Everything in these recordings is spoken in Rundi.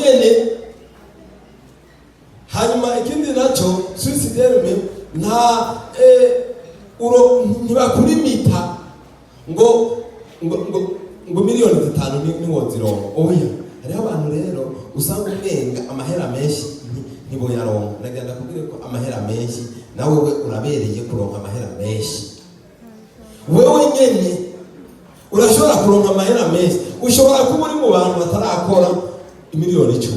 Nyene hanyuma ikindi nacyo, Swiss Derme nta uro ntibakurimita ngo miliyoni 5 niwozironka. Oya, hariho abantu rero usanga umenga amahera menshi ntiboyaronka. Nagira ndakubwire ko amahera menshi, nawe we urabereye kuronka amahera menshi. Wewe nyene urashobora kuronka amahera menshi. Ushobora kuba uri mu bantu batarakora imiliyoni 10,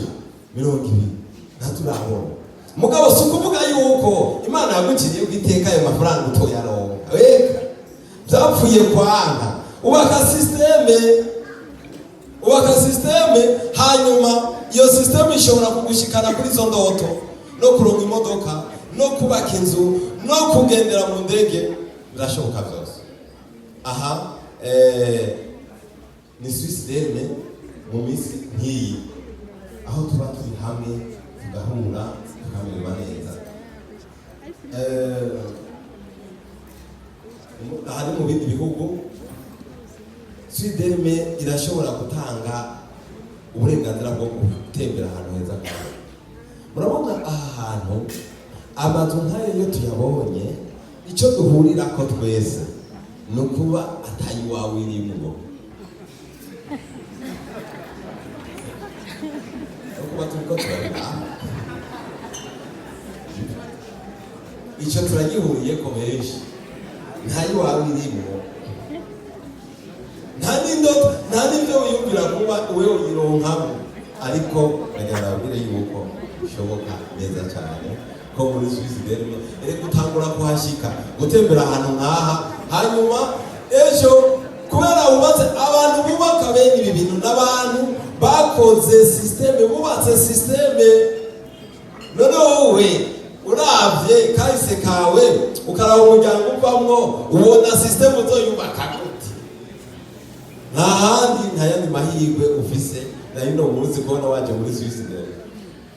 20, ntaturabona. Mugabo si ukuvuga yuko Imana yaguciriye iteka ayo mafaranga utoyaronka. Reka, byapfuye kwanga. Ubaka système, ubaka système, hanyuma iyo système ishobora kugushikana kuri izo ndoto, no kuronka imodoka, no kubaka inzu, no kugendera mu ndege, birashoboka byose. Aha ni Swiss Derme mu minsi nk'iyi, aho tuba turi hamwe, tugahura, tukamererwa neza. Aha ni mu bindi bihugu. Swiss Derme irashobora gutanga uburenganzira bwo gutembera ahantu heza. Kandi murabona aha hantu, amazu nk'ayo, iyo tuyabonye, icyo duhurirako twese ni ukuba atari iwawe irimwo, no kuba turiko turabiraha, icyo turagihuriyeko benshi. Nta iwawe irimwo, nta n'indoto, nta n'ibyo wiyumvira kuba wewe uyironkamo. Ariko nagira nababwire yuko bishoboka neza cyane ko muri Swiss Derme reka utangura kuhashyika, gutembera ahantu nk'aha. Hanyuma ejo, kubera wubatse, abantu bubaka bene ibi bintu n'abantu bakoze système, bubatse système. None wowe uravye kahise kawe, ukaraba umuryango uvamwo, ubona système uzoyubaka gute? Nta handi, nta yandi mahirwe ufise na ino munsi kubona waje muri Swiss Derme.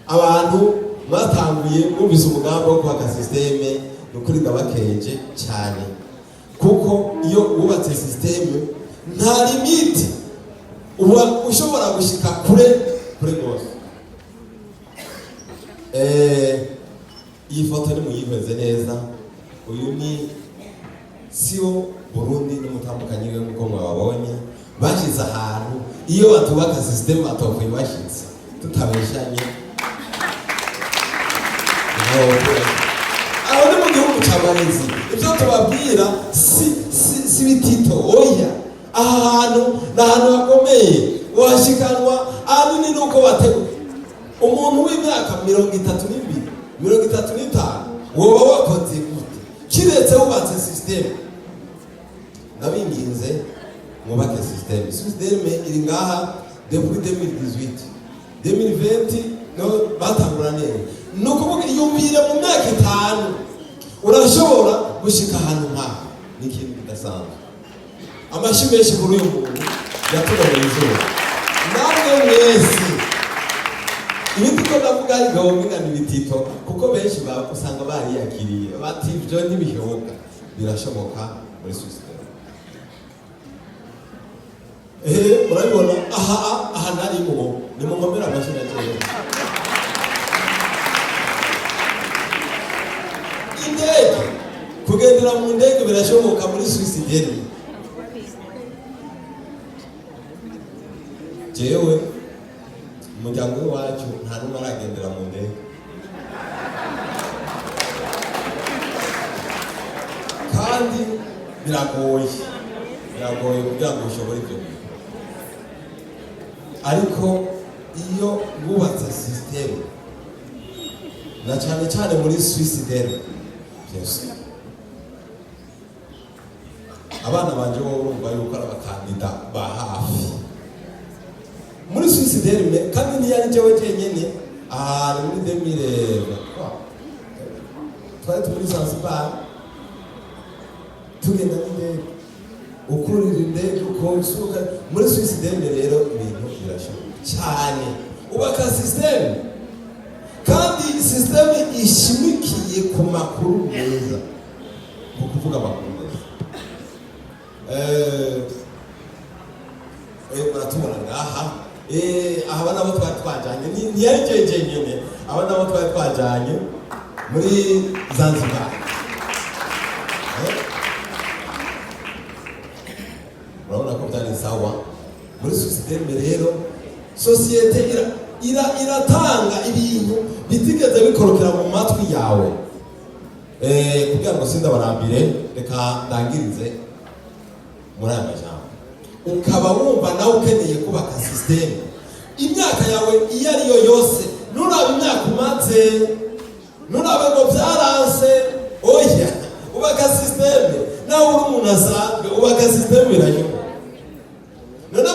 Abantu mwatanguye mwumvise umugambi wo kubaka système, ni ukuri ndabakeje cyane, kuko iyo wubatse système nta limite, uba ushobora gushika kure, kure rwose. Iyi foto ni muyihweze neza. Uyu ni siwo Burundi n'umutambukanyi we, nk'uko mwababonye bashyize ahantu. Iyo batubaka système batopfuye bashyitse, tutabeshanye. Aho ni mu gihugu cya Malezi. Ibyo tubabwira si bitito, oya. Aha hantu ni ahantu hakomeye, wahashikanwa ahanini nuko bateguye. Umuntu w'imyaka 32, 35, woba wakoze gute kiretse wubatse système? Ndabinginze, mwubake système. Système iri ngaha depuis 2018, 2020 no batangura neza. Ni ukuvuga, iyumvire, mu myaka 5 urashobora gushika ahantu nkaha. Ni ikintu kidasanzwe. Amashyi menshi kuri uyu muntu yatuboneye izuba. Namwe mwese, ibindi ko ndavuga ariko bingana ibitito, kuko benshi usanga bariyakiriye bati ibyo ntibishoboka. Birashoboka muri Swiss. Murabibona aha, aha narimwo. Nimunkomere amashyi na jewe. Indege, kugendera mu ndege birashoboka muri Swiss Derme. Jewe umuryango w'iwacu nta n'umwe aragendera mu ndege, kandi biragoye, biragoye kugira ngo ushobore ibyo bintu. Ariko iyo wubatse système, na cyane cyane muri Swiss Derme, byose, abana banje bo urumva yuko ari abakandida ba hafi muri Swiss Derme. Kandi ntiyari jewe jenyene. Ahantu muri 2023 twari turi muri Zanzibar, tugenda n'indege, ukurira indege uko usuka muri Swiss Derme. Rero ibintu birashoboka cyane. Ubaka système, kandi système ishimikiye ku makuru meza, mu kuvuga amakuru meza. Muratubona ngaha. Aba nabo twari twajanye, ntiyari jeje nyene, aba nabo twari twajanye muri Zanzibar. Eh? Urabona ko byari sawa muri système. Rero sosiyete iratanga ibintu bitigeze bikorokera mu matwi yawe. Kugira ngo sindabarambire, reka ndangirize muri aya majambo. Ukaba wumva nawe ukeneye kubaka système, imyaka yawe iyo ari yo yose, nurabe imyaka umaze, nurabe ngo byaranse, oya, ubaka système. Nawe uri umuntu asanzwe, ubaka système, biranyuma. None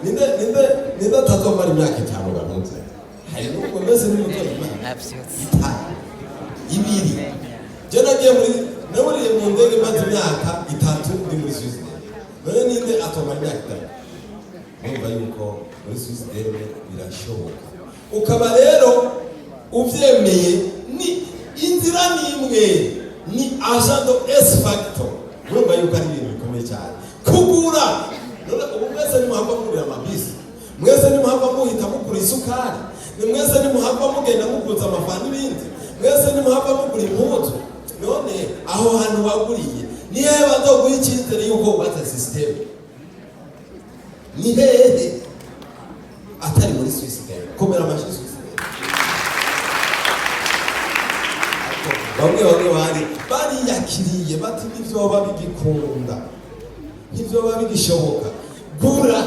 ninde atazomara imyaka 5 ganutse? Hari n'ubwo meze n'umutoyi Imana 5, 2. Je nagiye muri, naburiye mu ndege, maze imyaka 3 ndi muri Suisse. None ninde atomara imyaka 3? Urumva yuko muri Suisse birashoboka. Ukaba rero uvyemeye, ni inzira n'imwe, ni agent de S Factor. Urumva yuko ari ibintu bikomeye cyane kugura. None ubu mwese nimuhava mugurira amabisi, mwese nimuhava muhita mugura isukari, ni mwese nimuhava mugenda muguza amafaranga n'ibindi, mwese nimuhava mugura impuzu. None aho hantu waguriye ni hehe bazoguha icyizere yuko wubatse système? Ni hehe atari muri Suisse? Komera amashyi Suisse. Bamwe bamwe bari bariyakiriye bati ntivyoba bigikunda, ntivyoba bigishoboka. Gura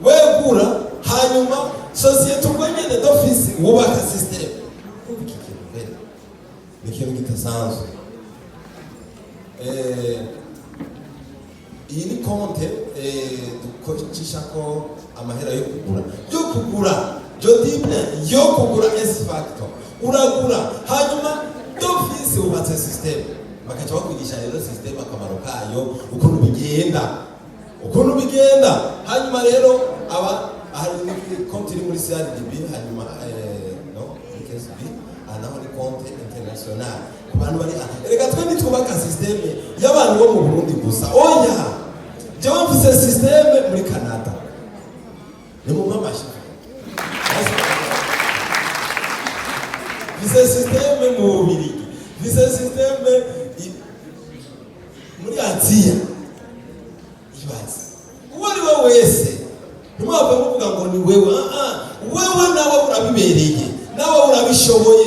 we, gura, hanyuma sosiyete ubwo nyene d'office wubaka système. Kumva iki kintu mbere ni ikintu kidasanzwe. Iyi ni konte dukocisha ko amahera yo kugura, je dis bien yo kugura S Factor. Uragura, hanyuma d'office wubatse système, bakaca bakwigisha rero système, akamaro kayo, ukuntu bigenda. Hanyuma rero aba hari ni konti iri muri CRDB, hanyuma no muri KSB. Aha naho ni konti international ku bantu bari. Reka twe ntitwubaka système y'abantu bo mu Burundi gusa, oya. Jewe mfise système muri Canada, ni mu mamashi. Mfise système mu Bubirigi, mfise système muri Aziya. Ibaze, uwo ari we wese, ntimwave muvuga ngo ni wewe. Ah, ah, wewe nawe urabibereye, nawe urabishoboye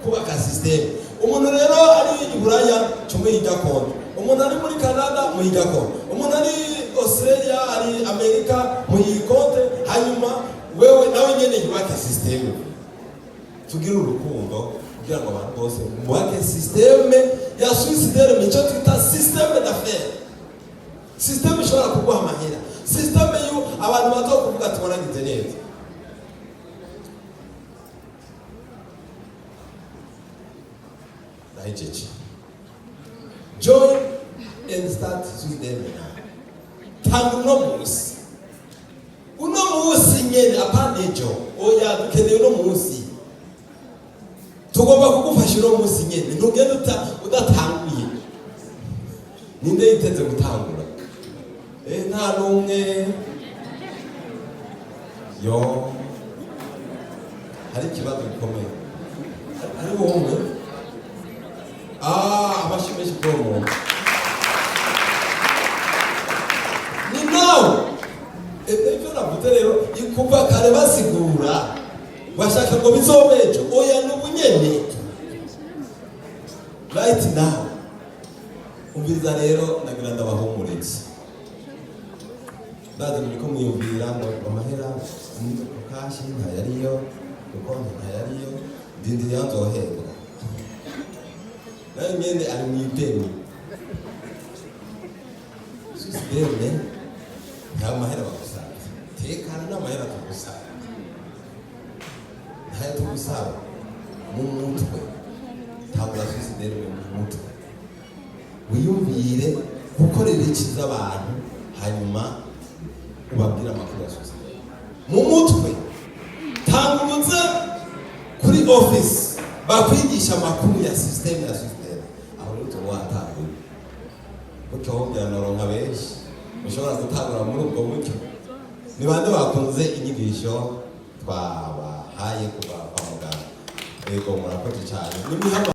kubaka système. Umuntu rero ari i Buraya, cumuyiga konti. Umuntu ari muri Canada, muyiga konti. Umuntu ari Australia, ari Amerika, muyiga konti. Hanyuma wewe nawe nyene yubake système. Tugire urukundo kugira ngo abantu bose mubake système ya Suisse, nicyo twita système d'affaires, système ishobora kuguha amahera, système yu abantu baza kuvuga ati waragize neza. Ndahejeje. Join and start Suisse now. Tanga uno munsi, uno munsi nyene, apana ejo, oya, dukeneye uno munsi. Tugomba kugufasha uno munsi nyene, ntugende udatanguye. Ninde yiteze gutangura? Nta n'umwe. Yo, hari ikibazo gikomeye. Hari umwe. Ah, amashyi menshi kuri uwo muntu. Ni nawe. Ibyo navuze rero kuva kare, basigura bashaka ngo bizobe ejo, oya, ni ubunyene, right now. Umviriza rero, ndagira ndabahumurize. Ndazi muriko mwiyumvira ngo amahera cash ntayariyo, kuko ntayariyo, ndindiriye nzohembwa. Nayo nyene ari mu ideni. Susidene, nta mahera bagusaba, tekana, n'amahera tugusaba ntayo tugusaba. Mu mutwe, tangura Suiciderne mu mutwe, wiyumvire gukorera ikiza abantu, hanyuma ubabwire amakuru ya Suiciderne mu mutwe. Tanguruze kuri office, bakwigisha amakuru ya système ya Suiciderne. Aho rero tuba watanguye gutyo, wongera noronka benshi ushobora gutangura muri ubwo buryo. Ni bande bakunze inyigisho? Twabahaye kuva kwa muganga. Ego, murakoze cyane. Nimwihama.